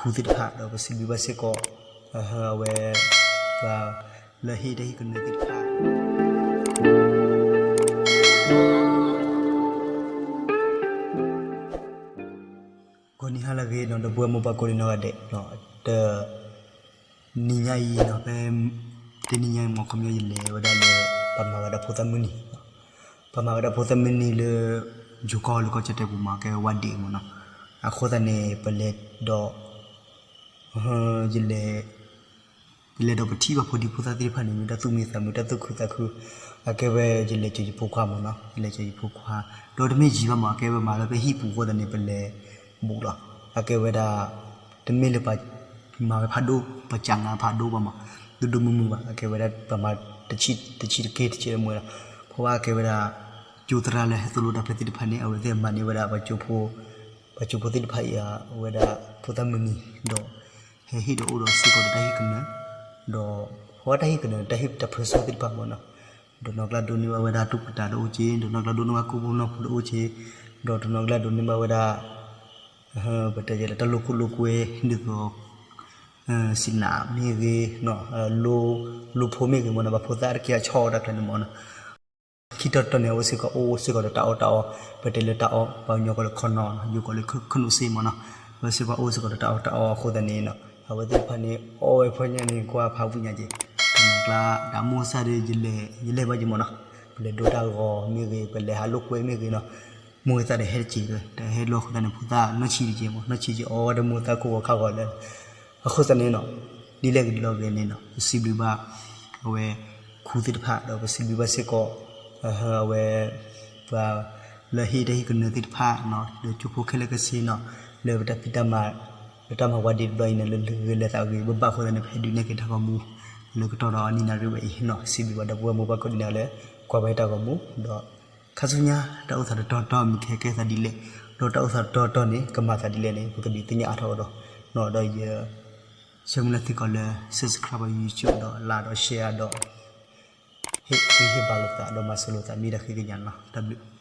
ခူသ့ၣ်တဖၣ် ဒီးပစံးဘျုးဘၣ်စ့ၢ်ကီး အဝဲ ပှၤလၢဟ့ၣ်တၢ်ဟ့ၣ်ကနၢၤသ့ၣ်တဖၣ် ဂီၤနံၤဟါလၢအဂ့ၤနီၤ ဒီပုၢ်ဝဲၢ်မိၢ်ပၢ်ကိးဒံနီၢ်ဂၤဒဲး, တနံၤညါအံၤနီၤ ဖဲ တနံၤညါအံၤ မ့ၢ်ခီပညီ ယလဲၤဝဲဒၣ်လၢ ပမၤဝဲဒၣ်ဖိသၣ်မုၢ်နံၤ, ပမၤဝဲဒၣ်ဖိသၣ်မုၢ်နံၤလၢ ယိၤကီၢ်လၢကီၢ်ကၠီၣ်တဲၣ်ပူၤမး ကဲဝဲဝါဒံးမးနီၤ. အဃိသတးန့ၣ် ပလဲၤဒီး ယလဲၤ ယလဲၤဒီးပထံၣ်ဘၣ်ဖိဒံဖိသၣ်သ့ၣ်တဖၣ်န့ၣ် မ့ၢ်တၢ်သူၣ်မံသးမုာ် တၢ်သူၣ်ခုသးခု, အကဲဝဲယလဲၤစၢၤယဖိခွါမးနီၤ, ယလဲၤစၢၤယဖိခွါ, ဒီးတမ့ၢ်ယံၤဘၣ်မး အကဲဝဲမၤလၢပဟံၣ်ပူၤအဃိသတးန့ၣ် ပလဲၤဘူးလီၤ. အကဲဝဲဒၣ် တမ့ၢ်လၢပမၤဝဲဖးဒိၣ် ပစးနါဖးဒိၣ်ဘၣ်မး, ဒိၣ်ဒိၣ်မုၢ်မုၢ်ဘၣ်, အကဲဝဲဒၣ်ပမၤ တဆံတက့ၢ်တဆံတမှဲလီၤ. ဖဲဝဲအကဲဝဲဒၣ် ကၠိသရၣ်လၢဟဲသိၣ်လိတၢ်ဖျၢၣ်သ့ၣ်တဖၣ်န့ၣ် အဝဲသ့ၣ်မၤန့ၢ်ဝဲဒၣ် ပှၤကၠိဖိသ့ၣ်တဖၣ်အံၤ အဝဲဒၣ်ဖိသၣ်မုၢ်နံၤ ဒီး ဟဲဟ့ၣ်ဒီးအိၣ်ဒီးစ့ၢ်ကီးဒီးတၢ်ဟ့ၣ်ကနၢၤ, ဒီး ဖဲဝဲတၢ်ဟ့ၣ်ကနၢၤ တၢ်ဟ့ၣ်တၢ်ဖျၢၣ်စိသ့ၣ်တဖၣ်မးနီၤ, ဒီးနီၢ်ကျၢၢ်ဒိးန့ၢ်ဘၣ်ဝဲဒၣ်တူၢ်ပတၤတအိၣ်က့, ဒီးနီၢ်ကျၢၢ်ဒိးန့ၢ်ဘၣ်ကူၣ်ဘၣ်နီၢ်ပူၤတအိၣ်က့, ဒီးတနီၢ်ကျၢၢ်ဒိးန့ၢ်ဘၣ်ဝဲဒၣ် ပတဲယဲလၢတၢ်လိာ်ခိၣ်လိာ်ကွဲ ဒ်သိး စံးနၤမ့ၢ်ဂ့ၤ, လိဖိမ့ၢ်ဂ့ၤမးနီၤ, ဘၣ်ဖိသၣ်တက့ၢ်အဆီၣ်တၢ်ချၢန့ၣ်မးနီၤ. ခံတီၤတီၤန့ၣ် အဝဲစ့ၢ်ကီးအိၣ်စ့ၢ်ကီးဒီးတၢ်အီၣ်တၢ်အီ, ပတဲလၢတၢ်အီၣ် ပှၤကညီကီးလၢခီနီၤ, ယိၤကီးလၢခနီၣ်စ့မးနီၤ, အဝဲစ့ၢ်ကီးအိၣ်စ့ၢ်ကီးဒီးတၢ်အီၣ်တၢ်အီအဃိသတးန့ၣ်နီၤ, အဝဲသ့ၣ်တဖၣ်န့ၣ် အီၣ်ဝဲဖဲညါန့ၣ် ကွၢ်ဖးဝံၣ်ညါက့ၤ, တနီၢ်ကျၢၢ် ဒီးမိၢ်စၢ်ဒီး ယလဲၤဘၣ်က့ၤမးနီၤ, ပလဲၤဒိတၢ်ဂီၤမ့ၢ်ဂ့ၤ ပလဲၤဟးလိာ်ကွဲမ့ၢ်ဂ့ၤနီၤ, မိၢ်သၣ်ဒီးဟဲတက့ၢ်, တဟဲလီၤအဃိသတးန့ၣ် ဖိသၣ်နီၢ်ဆံးတက့ၢ်မး, နီၢ်ဆံးက့ၢ်အီၣ်ဝဲဒီးမိၢ်သၣ်ခိၣ်ဂီၤခါဂီၤလၢ အဃိသတးန့ၣ်နီၤ, ဒ်လဲၣ်ဂ့ၤဒ်လဲၣ်ဂ့ၤန့ၣ်နီၤ ပစံးဘျုးဘၣ် အဝဲ ခူသ့ၣ်တဖၣ် ဒီးပစံးဘျုးဘၣ်စ့ၢ်ကီး အဝဲ ပှၤလၢဟ့ၣ်တၢ်ဟ့ၣ်ကနၢၤသ့ၣ်တဖၣ်နီၤ, ဒီးကၠိဖိခဲလၢာ်ခဲဆ့နီၤ, လၢပတၢ်ဖံးတၢ်မၤ လၢတၢ်မၤဝါဒ့တဘျီအံၤန့ၣ် လၢလၢဂ့ၤလၢသးဂ့ၤ ဘၣ်ဘၣ်အဃိသတးန့ၣ် ပဟဲဒုးနဲၣ်က့ၤတၢ်ဂီၤမူ လၢကတီၢ်ဒီးနံၤနၤရံၣ်ဝဲအံၤနီၤ, စံးဘျုးဘၣ်ဒီပုၢ်ဝဲၢ်မိၢ်ပၢ်ကိးဒံနီၢ်ဂၤလၢ ကွၢ်ဘၣ်တၢ်ဂီၤမူ ဒီး ခါဆူညါ တၢ်အိၣ်သးတတီၤတီၤမ့ၢ်ကဟဲကဲသးဒ်လဲၣ်, ဒီးတၢ်အိၣ်သးတတီၤတီၤန့ၣ် ကမၤသးဒ်လဲၣ်န့ၣ် ပကဒုးသ့ၣ်ညါအါထီၣ်ကဒီးနီၤ, ဒီးယ ဆၢမုၢ်လၢ်စ့ၢ်ကီးလၢ subscribe ပှၤ YouTube ဒီး like ဒီး share ဒီး ဟ့ၣ်ဂံၢ်ဟ့ၣ်ဘါလိာ်သး ဒီးမၤစၢၤလိာ်သး မ့ၢ်တၢ်ဃ့ကညးန့ၣ်လီၤ. တၢ်ဘျုး